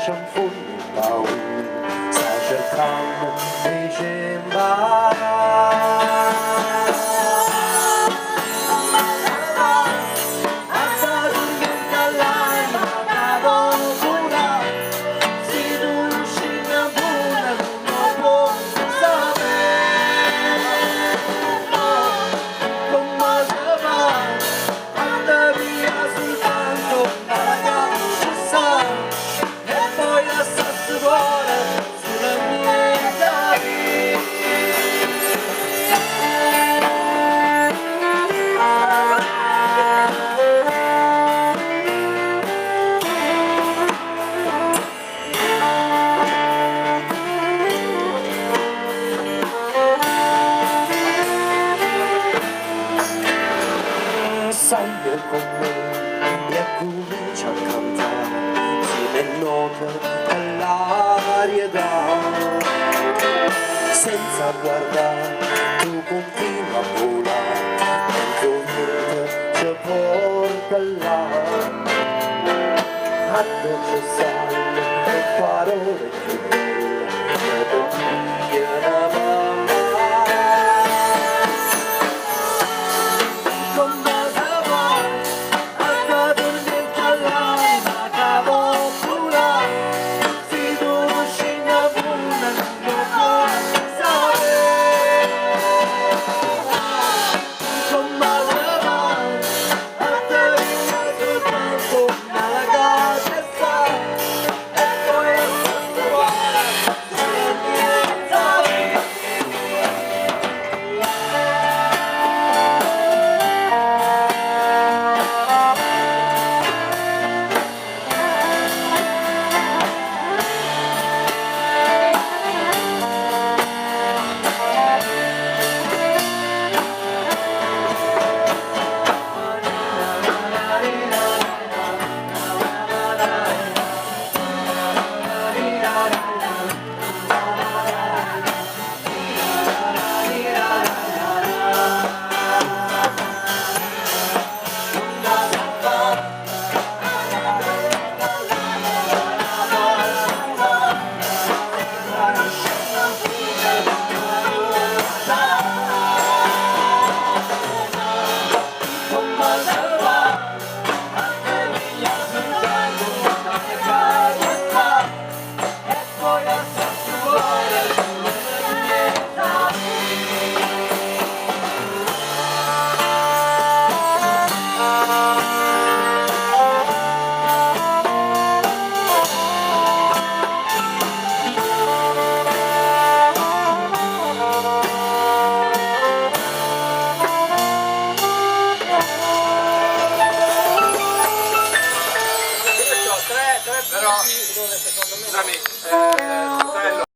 Cresce 'nfunno 'e paure, sta cercanno 'e ce 'mparà. Saglie con me e accomincia a cantare insieme note all'aria dà. Senza guardare tu continui a volare mentre il vento ci porta là. A ci stanno le parole più belle che ti una mamma. Come se va a dormire all'anima che vola, se tu scendi a buona non puoi sapere. Come se va a te soltanto una casa e poi a Io ho tre Però, punti dove secondo me scusami,